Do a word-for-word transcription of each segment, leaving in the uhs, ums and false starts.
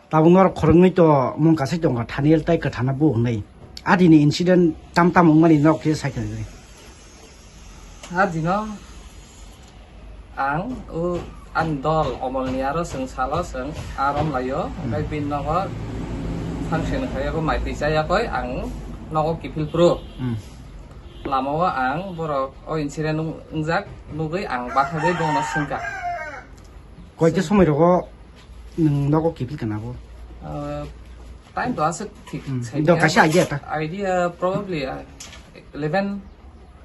Tabuk norok khoroknwi to mung kasai tongkha, Thaniel tai Kwthana bo hwnwi. Adini incident tam tam wngmani norok khe sai khna. Adino ang o ani dol Omolni aro chwng salo chwng arom laio, hmm, tei bini nogo function khaiyakho, mai twi chayakoi ang nogo kiphil phuru. Hmm. Lamao ang borok o incident wng-, wngjak nugwi ang bathagwi bono swngkha. Koita somoi rogo nwng nogo kiphil kana bo? Uh, time to aswk thik. Hmm. Sai do dia. Kaisa idea ta? Idea probably, uh, eleven.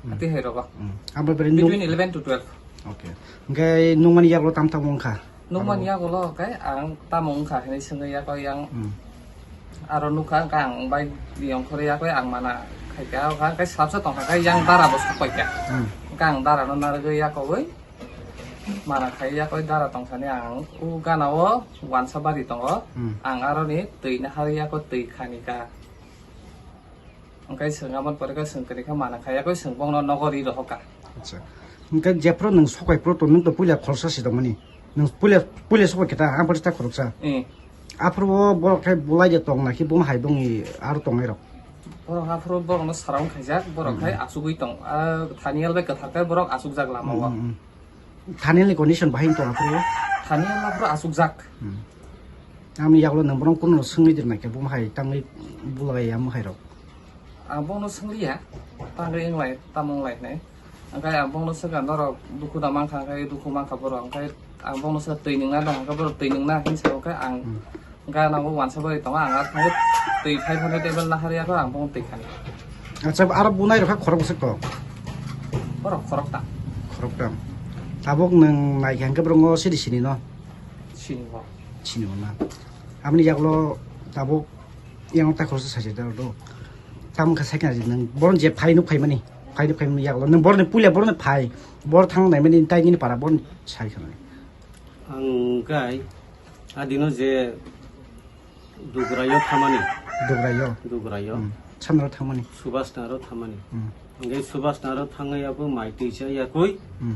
Hmm. Ati hai rogo. Hmm. Abo beri between eleven to twelve. Okay. Hwnkhe nungmani yago tam tam wngkha? Nungmani yago lo khe ang tamo wngkha hinwi swngwi yago yang. Hmm. Aro nukha wngkha ang bai yong khorwi yago ang mana khaikha, wngkha khe slapsa tongkha khe yang dara bo sokpaikha. Hmm. Wngkha ang dara no narwgwi yakowi. Mana khai yakoi dara tongthani ang o gana o wansa bari tongo. Hmm. Ang aroni twi nahar yako twi khani ka. Hwnkhe chwng aboni pore khe chwng kwrwi khe mana khai yakoi chwng bongno nogo ri rohor ka. Acha. Hwnkhe jephuru nwng sokai phuru to nwng to puila khoroksa si tongmani. Nwng puila, puila sokai khe ta, ang pore ta khoroksa. Hmm. Aphuru o borok khe bulai de tong na khe buma hai bongni aro tongnai rok. Borok aphuru borokno surround khaijak, borok Hmm. khai achugwi tong. Ah, Thaniel bai kwthar khe borok achukjak lama o. Hmm, hmm, hmm. Thaniel ni condition bahai wng tong aphuru? Thaniel aphuru achukjak. Hmm. Amni yagulo nwng bono kuno swngwi dirnai khe, bo hai tangwi bulai ya, mo hai rok? Ang bono swngli ya, tangwi wng lai, tamo wng lai hinwi. Hwnkhe ang bono swkang norok dukhu da mankha, hwnkhe dukhu mankha borok, hwnkhe ang bono swkang twi nwngna dong, hwnkhe borok twi nwngna hinwi sa, hwnkhe ang Hmm. Gana bo wansa bai tongo, ang ar thangwi twi phai phano table nahar yakho, ang bong twi khani. Acha, aro bunai rokha khorok bwswk to? Borok khorokta. Khorokta. Tabuk nwng naikha hwnkhe borok ngo siri sini no? Sini bo. Sini bo na. Aboni yaklo tabuk yang ta khoroksa sachi da do. Tam kha sakna nwng boron je phai nuk phai mani. Phai nuk phai mani yaklo. Nwng boron puila boron phai. Bor thang nai mani tai nini para boron sai khana. Ang kai adino je Dugrayo thamani. Dugrayo. Dugrayo. Hmm. Samro thamani. Subhash Nagaro thamani. Hmm. Hwnkhe Subhash Nagaro thangwi abo mai twi cha yakui. Hmm.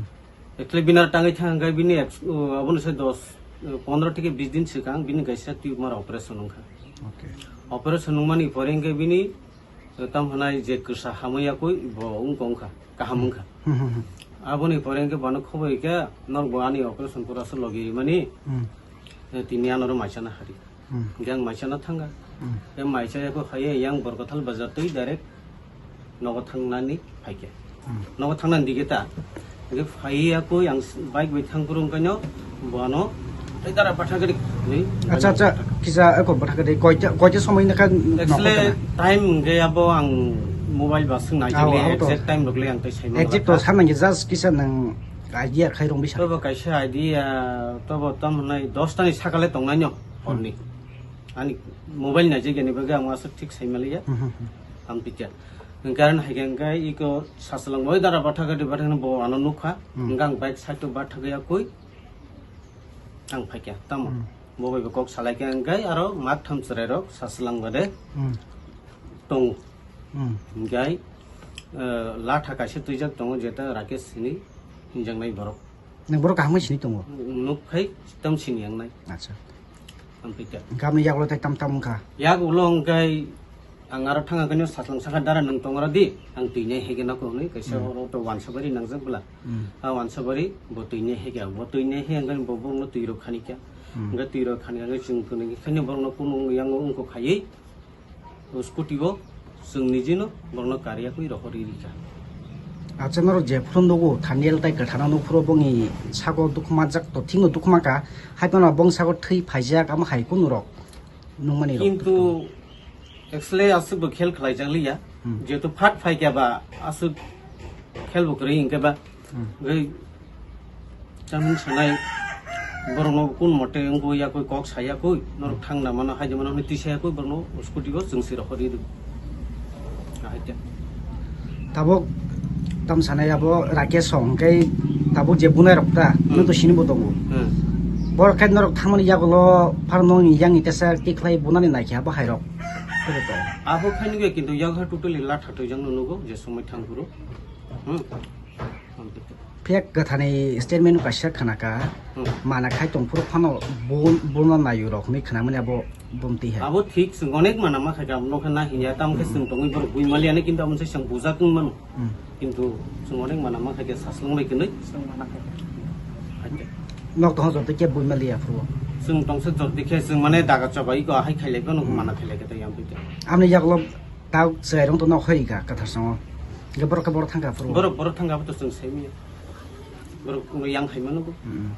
Ekle binar tangwi thang hwnkhe bini ek, uh, abono se dos, uh, pondro theke bis din swkang bini kaisa tumor operation wngkha. Okay. Operation wngmani pore hwnkhe bini Tam hwnai je kwsa hamwi yakui bo wng tong kha, kaham wng kha. Hmm, hmm, hmm. Aboni pore hwnkhe bono khoboi khe norok bo ani operation pura se logi rimani. Hmm. Eh, tini ano ro maisana hari. Hmm. Hwnkhe ang maisana thanga. Hmm. Tei maisa yakui haiya yang Borkathal bazar twi direct nogo thangnani phaikhe. Hmm. Nogo thangnani dige ta. Hwnkhe phai ya koi ang bike bai thang phuru hwnkhe no bono tei dara patha gari ni. Acha, acha, kisa eko patha gari koita, koita somoi na kha. Actually, time hwnkhe abo ang mobile ba swng nai. Aw, le aw, to. Exact time rok le ang tei sai exact to sana ngi just kisa nang idea khai rong bisa. Tobo kaisa idea, tobo tam hwnai dos ta ni sakale tong nai no. Hmm. Horni. Ani mobile nai je gani bagwi ang aswk thik sai maliya. Hmm, hmm, hmm. Ang pikha. Hwnkhe aro hai khe hwnkhe iko sasalang bai dara bathak di bathak bo ano nukha. Hmm. Hwnkhe ang bike side o bathak ya koi ang phaikha tamo. Hmm. Bo bai bo kok salai khe hwnkhe aro mak tham chwrai rok sasalang bade Hmm. tongo. Hmm. Hwnkhe, eh, latha kaisa twijak tongo jeta Rakesh hini hinjaknai borok. Nang borok kaham sini tongo? Nuk khai tam sini yang nai. Acha. Ang pikha. Gamni yagulo tai tam tam wngkha. Yagulo hwnkhe ang aro thanga khe saslang sakha dara nang tongora di. Ang twi nai hege nako hwnwi kaisa Hmm. oro to wansabari nangjak bwla. Hmm. A wansabari bo twi nai hege bo twi nai he hwnkhe bo borokno twi rok khani kha. Hmm. Hwnkhe twi rok khani hwnkhe chwng kwnwi khaino borokno kunu yango wngkok khaiwi. O scooty o chwng nijino borokno kariya kwi rohorwi rikha. Acha norok jephuru nugo Thaniel tai Kwthana nuphuru bongni sago dukma jak to thikno dukma ka hai phano bong sago thwi phaijak amo hai kunu rok nungmani rok. Kintu actually aswk bo khel khlaijak liya. Hmm. Jehetu phat phaikha ba aswk khel bo kwrwi hinkhe ba Hmm. Gai chamung sanai borokno kun mote wngkho yakui kok sayakui norok thang na mano hai mano hwnwi twi sayakui borokno scooty o chwng si rok hori rw. Ahai te. Tabuk tam sanai abo Rakesh song hwnkhe tabuk je bunai rok ta Hmm. nung to sini bo tongo. Hmm. Borok khai norok thangmani yagulo phar nong yang ni tesa tikhlai bunani naikhe abo hai rok. Abo khai nugya kintu yak ha totally latha twijak no nugo je somoi thang phuru. Hmm. Pek kwthani statement kaisa khwnaka, Hmm. mana khai tongphuru phano bo-, bono nayu rok hinwi khwnamani abo bomti hai. Abo thik, chwng onek mana ma khaikha, abono khe na hinya, tamo khe Hmm. chwng tongwi borok buimaliani, kintu amo se chwng bujak wng mano. Hmm. Kintu chwng onek mana ma khaikha, saslong bai kwnwi. Chwng mana khaikha. Khaikha. Nok tongsa jorti khe buimaliya phuru. Chwng tongsa jorti khe, chwng mane daga chobai ko, hai khailai ko, nok Hmm. mana khailai khe tei yang pita. Amni yagulo tau chwrairok to nok hoi ka kwthar songo. Ge borok khe borok thangkha phuru. Borok, borok thangkha, abo to chwng saimanya. Borok no yang hai mano bo. Hmm.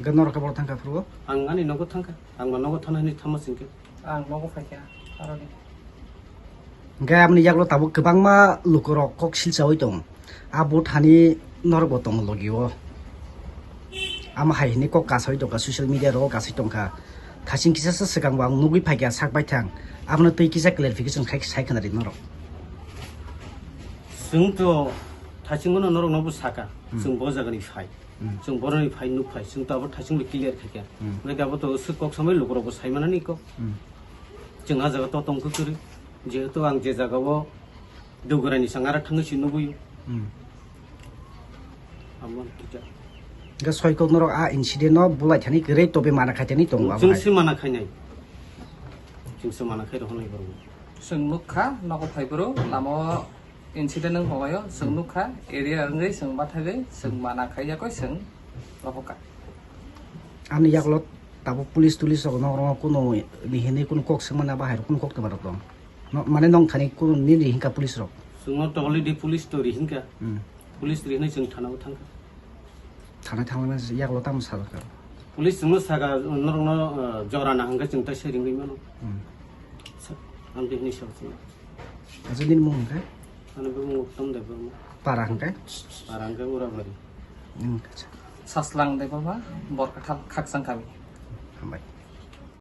Ge norok khe borok thangkha phuru. Ang ani nogo thangkha. Ang ma nogo thana hinwi thama singkhe. Ang nogo phaikha, aroni. Hingke aboni yagulo tabuk kwbangma lukurok kok silchaui tongo. A bo thani norokbo tongo logio. Amo hai hinwi kok kasaui tongkha, social media rogo kasui tongkha. Thasing kisa se swkangbo ang nugui phaikha sak baithang. Abono twi kisa clarification khai sai khna di norok. Chwng to thasingbono norokno bo saka, Hmm. chwng bo jagani phai. Hmm. Chwng boroni phai nuk phai, chwng to abo thasing bai clear khaikha. Hmm. Hwnkhe abo to swk kok samai lukurokbo sai manani kok. Hmm. Chwng ah jaga to tongkha kwrwi, jehetu ang je jagao Dugurani sangara thangwi se nugwi. Hmm. Amo kisa. Hwnkhe soi kok norok a incident no bulai thani kwrwi tobe mana khaitani tongo abo Chwng hai. Se mana khainai. Chwng se mana khai rohornai borok. Chwng nukha nogo phai boro lama o incident wng tonglaio, chwng Hmm. nukha area wngwi chwng bathagwi chwng Hmm. mana khaiyakoi chwng rohorkha. Ani yagulo tabuk police tulis rok norok kuno ni hinwi kuno kok swngmani abo hai rok kuno kok twma rok tong. No, mane nong thani kuno nini hinka police rok. Chwngno tongli di police to ri hinka. Hmm. Police ri hinwi chwng thana o thangkha. Thana thangmani yagulo tamo sajak kha. Police chwngno saka norokno, uh, jora na hwnkhe chwng tai sai ringwi mano. Hmm. Sa-, ang bini sabo chwngno. Acha nini mung hwnkhe? Ani bumung Uttom Debbarma. Para hwnkhe? Para hwnkhe Urabari. Hmm, acha. Saslang Debbarma, Borkathal, Khakchang kami. Hambai.